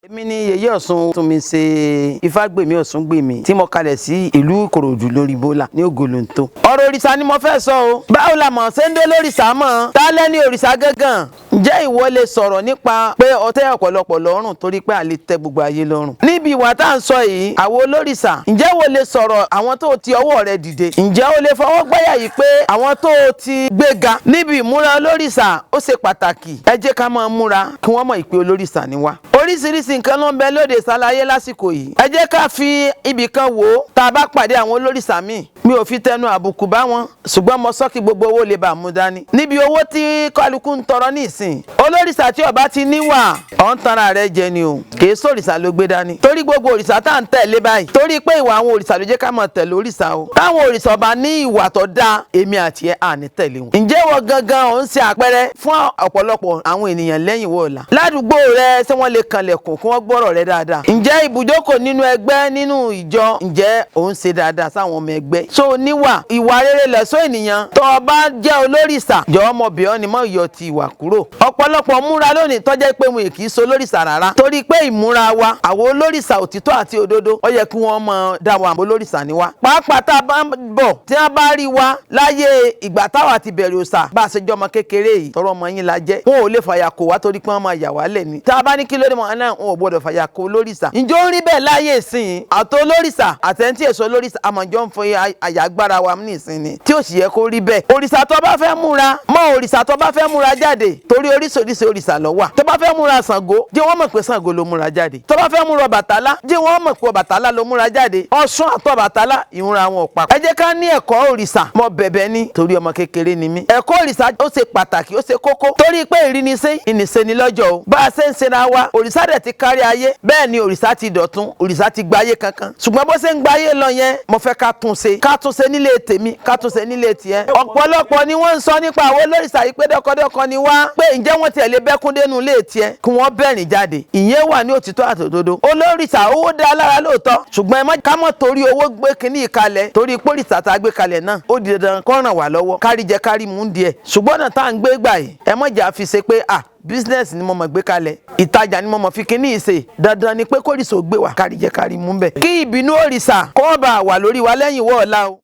Èmi ni Yèyé Ọ̀ṣun tún mi ṣe Ifágbèmí Ọ̀ṣungbèmí tí mo kalẹ̀ sí ìlú Ìkòròdú lórí Bólà ní Ògòlóńtó. Ọ̀rọ̀ òrìṣà ni mo fẹ́ sọ o. Báwo la mọ̀ ṣe ń dé lórìṣà mọ́? Ta lẹ́ni òrìṣà gángan? Ǹjẹ́ ìwọ lè sọ̀rọ̀ nípa pé o tẹ́ ọ̀pọ̀lọpọ̀ lọ́rùn torí pé a lè tẹ́ gbogbo ayé lọ́rùn? Níbi ìwà tá à ń sọ yìí, àwọn olórìṣà, ǹjẹ́ wo lè sọ̀rọ̀ àwọn tó ti ọwọ́ rẹ dìde? Ǹjẹ́ o lè fọwọ́ gbáyà yìí pé àwọn tó ti gbéga níbi ìmúra olórìṣà ó ṣe pàtàkì? Ẹ jẹ́ ká máa múra kí wọ́n mọ̀ ìpè olórìṣà ni wá. Oríṣiríṣi nǹkan ló ń bẹ lóde ìsàlàyé lásìkò yìí. Ẹ jẹ́ ká fi ibì kan wò ó tá a bá pàdé àwọn olórìṣà míì. Mi ò fi tẹnu àbùkù bá wọn, ṣùgbọ́n mo sọ kí gbogbo owó lè bá mú dání. Níbi owó tí kálukú ń tọrọ ní ìsìn, olórìṣà tí ó bá ti níwà, ọ̀ ń tanra rẹ̀ jẹ ni o. Kì í sòrìṣà ló gbé dání. Torí gbogbo òrìṣà tá à ń tẹ̀lé báyìí, torí pé ìwà àwọn òrìṣà ló jẹ́ ká máa tẹ̀lé òrìṣà o. Táwọn òrìṣà bá ní ìwà tó dáa, èmi àti ẹ̀ à ní tẹ̀lé wọn. Ǹjẹ́ wọ gangan ò ń ṣe àpẹẹrẹ fún ọ̀pọ̀lọpọ̀ àwọn ènìyàn lẹ́yìn wọ̀ọ̀la? Ládùúgbò rẹ, ṣé wọ́n lè kanlẹ̀kùn kí wọ́n gbọ́rọ̀ rẹ dáadáa? Ǹjẹ́ ibùjókòó nínú ẹgbẹ́, nínú ìjọ, ǹjẹ́ ò ń ṣe dáadáa sáwọn ọmọ ẹgbẹ́? So níwà, ìwà rere lẹ̀ṣọ́ ènìyàn. Tó o bá jẹ́ olórìṣà, jọ̀ọ́ ọmọbìnrin ni mọ́ yọ ti ìwà kúrò. Ọ̀pọ̀lọpọ̀ múra lónìí tó jẹ́ pé wọn kì í so olórìṣà rárá. Torí pé ìmúra wa, àwọn olórìṣà òtítọ́ àti òdodo, ó yẹ kí wọ́n mọ dá wa olórìṣà ni wa. Pàápàá tá a bá ń bọ̀, tí wọ́n bá rí wa láyé ìgbà táwa ti bẹ̀rẹ̀ òòṣà, bá a ṣe jọmọ kékeré yìí, tọrọ ọmọ yín la jẹ́. Wọn ò lè fàyà kò wá torí pé wọ́n máa yà wá lẹ̀ ni. Tá a bá ní kí lóde mọ̀ náà, wọn ò gbọ́dọ̀ fàyà kò olórìṣà. Ǹjẹ́ ó ń rí bẹ́ẹ̀ láyé ìsìn? Àti olórìṣà àtẹ̀ntì èso olórìṣà, àmọ̀jọ́ ń fọ àyàgbára wa ní ìsìn ni. Tí ó sì yẹ kó rí bẹ́ẹ̀. Òrìṣà tó bá fẹ́ múra, mọ́ òrìṣà tó bá fẹ́ múra jáde, torí oríṣiríṣi òrìṣà ló wà. Tó bá fẹ́ múra Ṣàngó, jẹ́ wọ́n mọ̀ pé Ṣàngó ló múra jáde. Tó bá fẹ́ múra Ọbàtálá, jẹ́ wọ́n mọ̀ pé Ọbàtálá ló múra jáde. Ọ̀ṣun àti Ọbàtálá, ìmúra wọn ò papọ̀. Ẹ jẹ́ ká ní ẹ̀kọ́ òrìṣà. Mo bẹ̀bẹ̀ ni torí ọmọ kékeré ni mí. Ẹ̀kọ́ òrìṣà ó ṣe pàtàkì, ó ṣe kókó. Torí pé ìrínisí, ìnìṣe ni lọ́jọ́ o. Bá a ṣe ń ṣera wa, òrìṣà dẹ̀ ti kárí ayé. Bẹ́ẹ̀ ni òrìṣà ti dọ̀tun, òrìṣà ti gbayé kankan. Ṣùgbọ́n bó ṣe ń gbayé lọ yẹn, mo fẹ́ ká tún ṣe. Ká tún ṣe nílé tèmi, ká tún ṣe nílé tiẹ̀. Ọ̀pọ̀lọpọ̀ ni wọ́n ń sọ nípa àwọn olórìṣà yìí pé dọ́kọdọ́kọ ni wá. Pé ǹjẹ́ wọ́n tiẹ̀ lè bẹ́kún dénú ilé tiẹ̀ kí wọ́n bẹ̀rìn jáde. Ìyẹn wà ní òtítọ́ àtòdodo. Olórìṣà owó dá lára lóòótọ́. Ṣùgbọ́n ẹ má ká mọ̀ torí owó gbé kinní kalẹ̀, torí pólìṣà tá a gbé kalẹ̀ náà, ó di dandan kó ràn wá lọ́wọ́. Kárí jẹ kárí mú díẹ̀. Ṣùgbọ́n ọ̀nà tá à ń gbé gbà yìí, ẹ má jà fi ṣe pé à business ni mo mọ̀ gbé kalẹ̀, ìtajà ni mo mọ̀ fi kinní ìṣe. Dandan ni pé kórìṣà ó gbé wa, kárí jẹ kárí mú bẹ̀. Kí ìbínú òrìṣà kó bá wà lórí wa lẹ́yìn wọ́ ọ̀la o.